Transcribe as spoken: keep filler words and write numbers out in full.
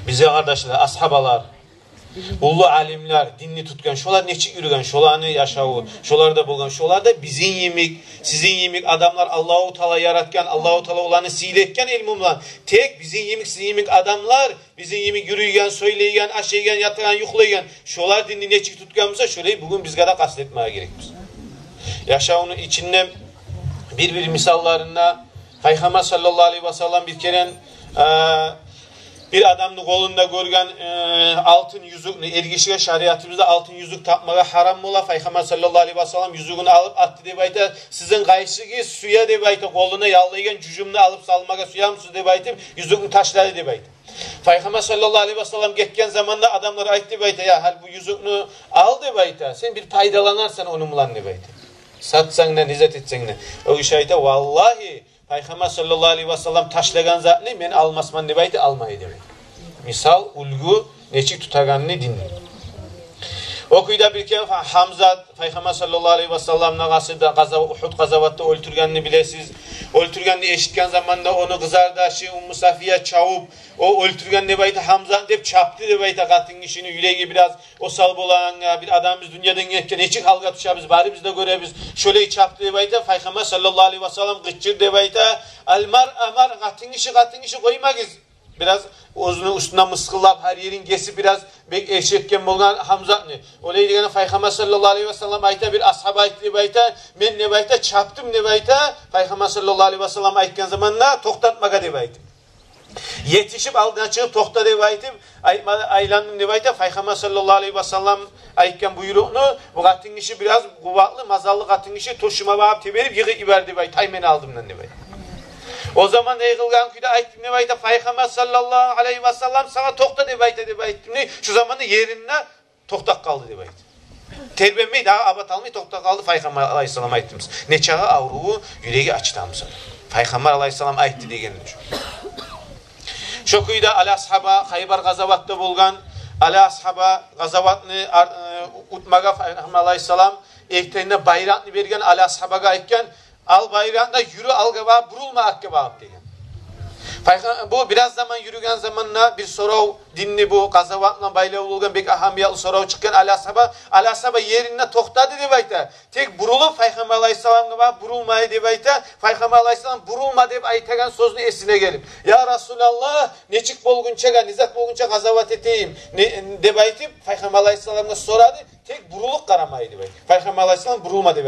Бизге, къардашлар, асгьабалар, уллу алимлер, динни тутгъан, шолар нечик юрюген, шоланы яшаву, шоларда болгъан, шолар да бизин йимик, сизин йимик адамлар, Аллагьу Таала яратгъан, Аллагьу Таала оланы сыйлы этген илму булан. Тек бизин йимик, сизин йимик адамлар, бизин йимик юрюйген, сёйлейген, ашайгъан, ятагъан, юхлайгъан, шолар динни нечик тутгъан буса, шолай бугюн бизге де къаст этмеге герекбиз. Яшавну ичинде бир-бир мисалларында Пайхаммар саллаллагьу алайгьи васаллам бир керен, э, бир адамны къолунда гёрген, э, алтын юзюкню, эргишиге шариатыбызда алтын юзюк такъмагъа гьарам бола. Пайхаммар саллаллагьу алайгьи васаллам юзюгюн алып атды деп айта. Сизин къайсыгъыз сюе деп айта, къолуна яллайгъан жужумну алып салмагъа сюемисиз деп айтып, юзюкню ташлады деп айта. Пайхаммар саллаллагьу алайгьи васаллам гетген заманда адамлар айтды деп айта: «Я, гьали бу юзюкню ал деп айта, сен бир пайдаланарсан ону булан», — деп айта. «Сатсанг да, не зат этсенг де». О гиши айта: «Валлагьи, Пайхаммар саллаллагьу алайгьи васаллам ташлагъан затны мен алмасман», — деп айта, алмай деп айта. Мисал, уьлгю, нечик тутагъанны динни. О кюйде бир керен Гьамзат, Пайхаммар саллаллагьу алайгьи васалламны агъасы да, къазава-, Угьуд къазаватда оьлтюргенни билесиз. Оьлтюргенни эшитген заманда ону къызардашы Умму Сафия чавуп, о оьлтюрген деп айта Гьамзатны деп, чапды деп айта. Къатынгишини юреги бираз осал болагъангъа, бир адамыбыз дюньядан гетген, нечик гьалгъа тюшебиз, барыбыз да гёребиз. Шолай чапды деп айта. Пайхаммар саллаллагьу алайгьи васаллам къычырды деп айта: «Ал маръа маръа, къатынгиши, къатынгиши, къоймагъыз». Бираз оьзюню уьстюне мысгъыллап, гьар ерин гесип, бираз бек эрши этген болгъан Гьамзатны. Олай дегенде Пайхаммар саллаллагьу алайгьи васаллам айта, бир асгьаба айтды деп айта, мен деп айта, чапдым деп айта, Пайхаммар саллаллагьу алайгьи васаллам айтгъан заманда токътатмагъа деп айтып. Етишип, алдына чыгъып, токъта деп айтып, айтма-, айландым деп айта. Пайхаммар саллаллагьу алайгьи васаллам айтгъан буйрукъну, бу къатынгиши бираз къуватлы, мазаллы къатынгиши, тёшюме багъып теберип йыгъып йиберди деп айта, тай мени алдымдан деп айта. О заман йыгъылгъан кюйде айтдым деп айта, Пайхаммар саллаллагьу алайгьи васаллам сагъа токъта деп айта деп айтдым деп, шо заманда еринде токътап къалды деп айта. Тербенмей, дагъы абат алмай токътап къалды, Пайхаммар алайгьиссалам айтды деп. Нечакъы авруву, юреги ачды буса. Пайхаммар алайгьиссалам айтды дегенде шо. Шо кюйде Али асгьаба Хайбар къазаватда болгъан, Али асгьаба къазаватны ар-, э, утмагъа Пайхаммар алайгьиссалам эртенинде байракъны берген, Али асгьабагъа айтгъан: «Ал байракъны да, юрю алгъа багъып, бурулма артгъа багъып», — деген. Пайха-, бу бираз заман юрюген заманда бир сорав, динни бу къазават булан байлавлу болгъан бек агьамиятлы сорав чыкъгъан Али асгьаба. Али асгьаба еринде токътады деп айта. Тек бурулуп, Пайхаммар алайгьиссаламгъа багъып бурулмай деп айта. Пайхаммар алайгьиссалам бурулма деп айтагъан сёзню эсине гелип: «Я Расулаллагь, нечик болгъунчагъа, не зат болгъунча къазават этейим?» — не, деп айтып, Пайхаммар алайгьиссаламгъа сорады. Тек бурулуп къарамай деп айта. Пайхаммар алайгьиссалам бурулма деп айта.